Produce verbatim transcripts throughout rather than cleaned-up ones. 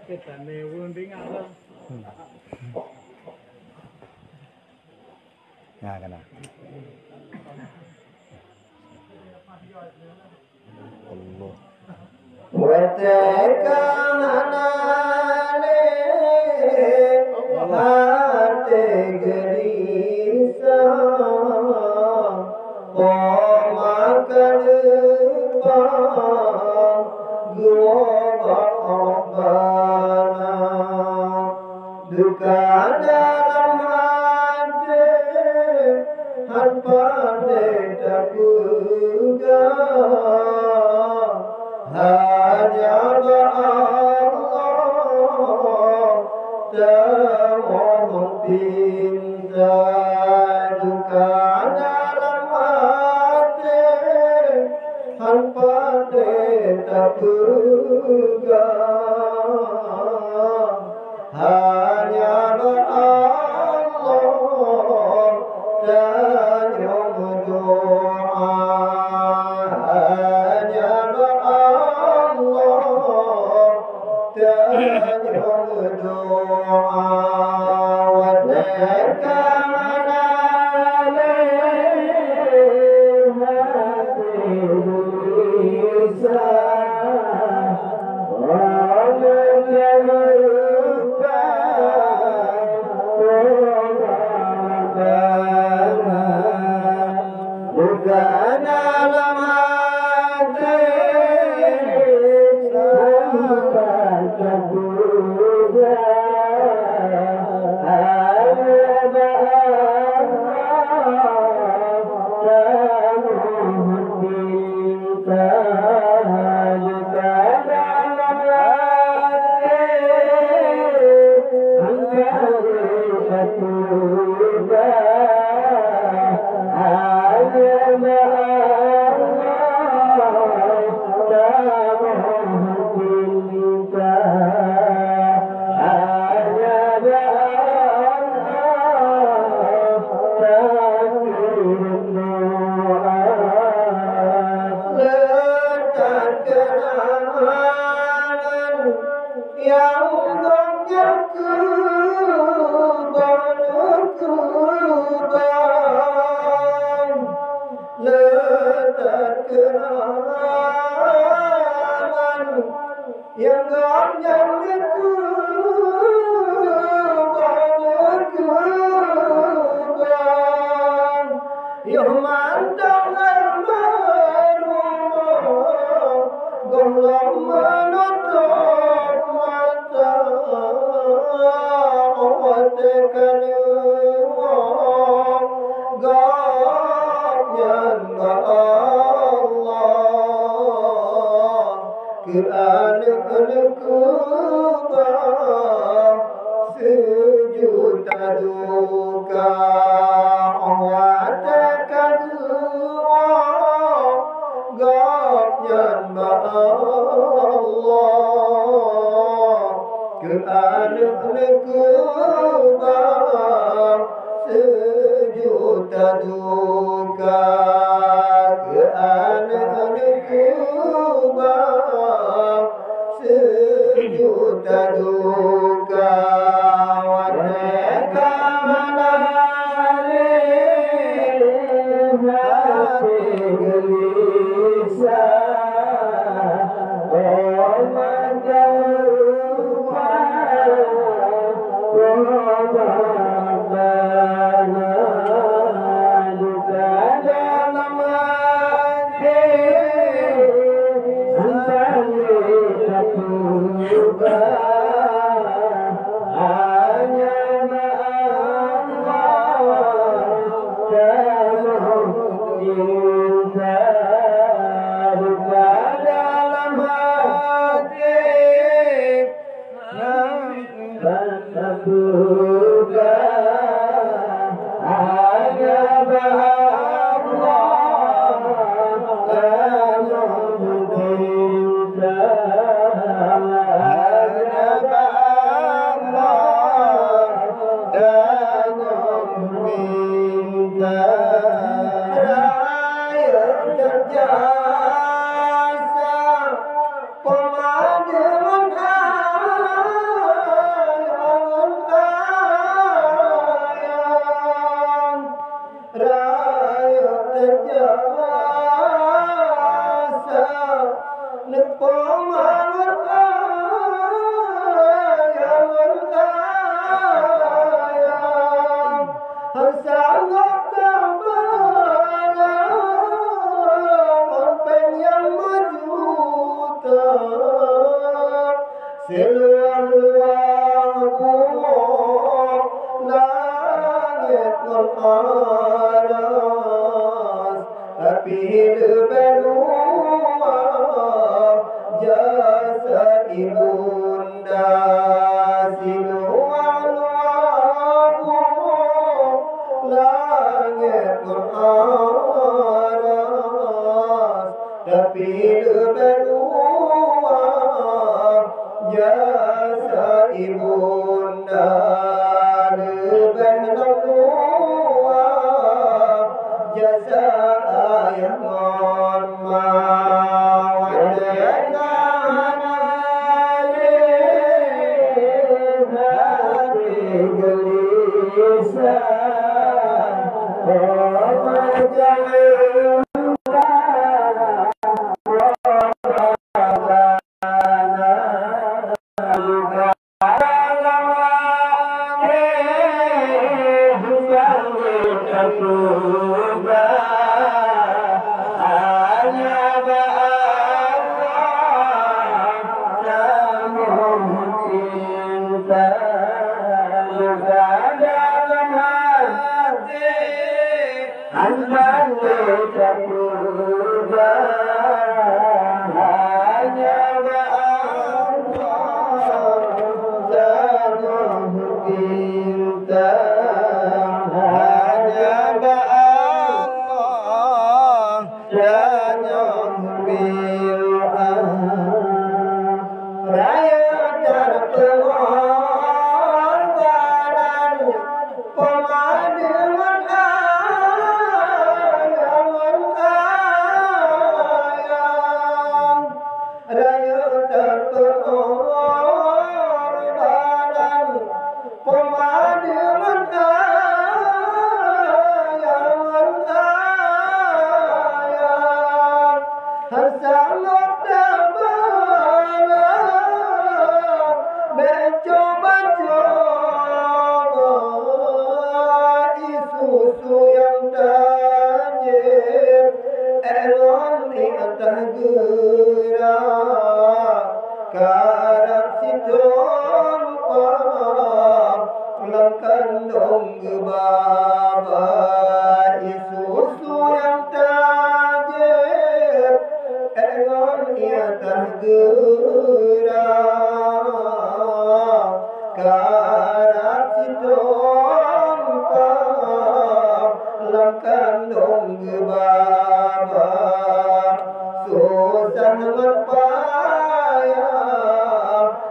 Kita ni ureueng tinggal lah. Hmm. Nah, kena. Allah. Watèe ka hana lé até geulisah, po ma ka leupah geuwoe bak Rabbana. Duka dalam até, han pandai tapeugah, hanya bak Allah tamohon pinta. Duka dalam até, han pandai tapeugah, hanya bak Allah tanyong doa. Hanya bak Allah tanyong doa. Watèe ka hana lé até geulisah, Nyang gobnyan keubah, keubah, le that keurangan. Nyang gobnyan keubah, keubah. Yoh mantong almarhumah gohlom meunutôb mata, watèe ka neuwoe gobnyan bak Allah. Keu aneuk-aneuk keubah seujuta duka, watèe ka geuwoe gobnyan bak Allah. Keu aneuk-aneuk keubah seujuta duka, keu aneuk-aneuk keubah seujuta duka. Watèe ka hana lé até geulisah, Siluwah-luwah bumoe, langét ngon aras, tapi leubeh luwah jasa ibunda. Siluwah-luwah bumoe, langét ngon aras, tapi leubeh luwah jasa ibunda, leubeh luwah jasa ayah ngon ma. Watèe na hana lé hati geulisah, oh, meujangan Hanya bak Allah tanyoe pinta, hanya bak Allah tanyoe pinta. Rayeuk that peungorbanan Peumadeuman ayah ngon ayah, rayeuk that peungorbanan. Peumadeuman ayah ngon ayah, han sanggob tabala, bèk cuba-cuba ie susu nyang tajép, ék ngon ié teuh geura, karab sithôn paih lam kandông geubaba. Ie susu nyang tajép, ék ngon ié teuh geura, karab sithôn paih lam kandông geubaba. Susah ngon payah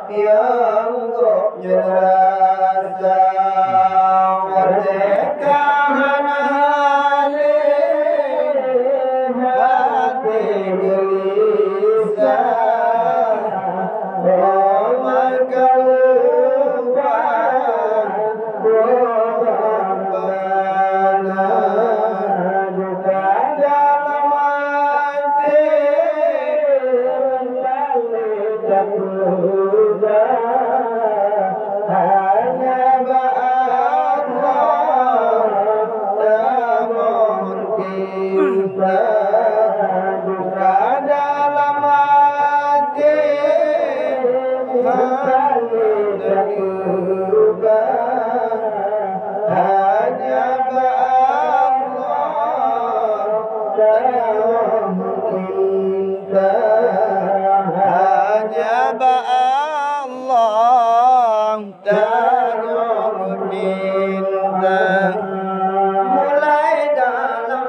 nyang gobnyan rasa, watèe ka hana lé hati geulisah. Oh, maka lupa, oh, Rabbana, duka dalam hati. Hanya bak Allah tamohon pinta, duka dalam hati hana teuba. Hanya bak Allah tamohon pinta, hanya bak Allah tanyoe pinta. Mulai dalam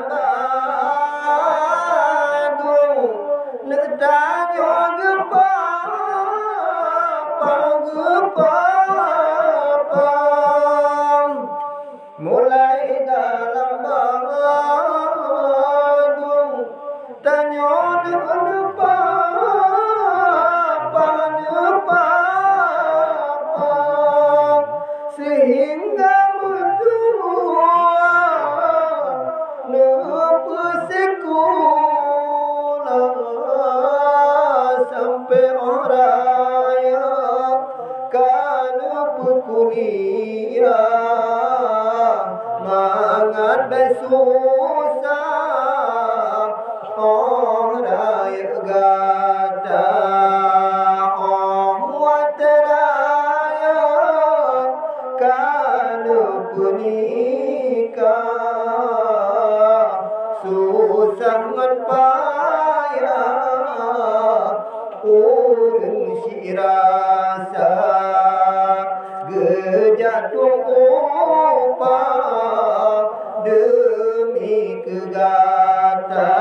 bandum, neutanyoe geupapang, geupapang. Mulai dalam bandum, tanyoe neupa, pa, neupa, pa, sehingga meutuah neupeusikula sampai 'oh raya ka neupeukuliah, mangat bèk susah 'oh rayeuk gata, 'oh wat Seurayan ka neupeunikah, susah ngon payah ureuëng sirasa geujak tueng upah deumi keu gata.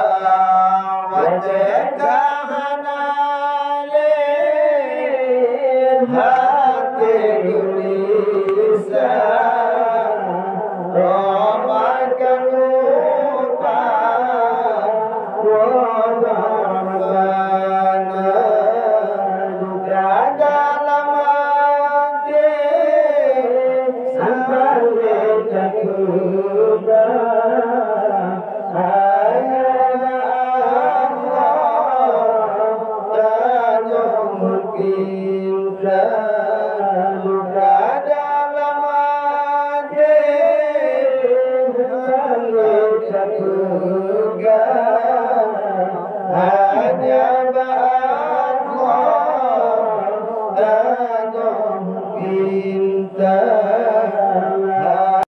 Watée ka hana lé até geulisa, Roma ka lupa Roma Rabbana. Duka dalam até sampai teuba. Hai Allah, tanyoe meupinta, luka dalam até, tanyoe teupeugah.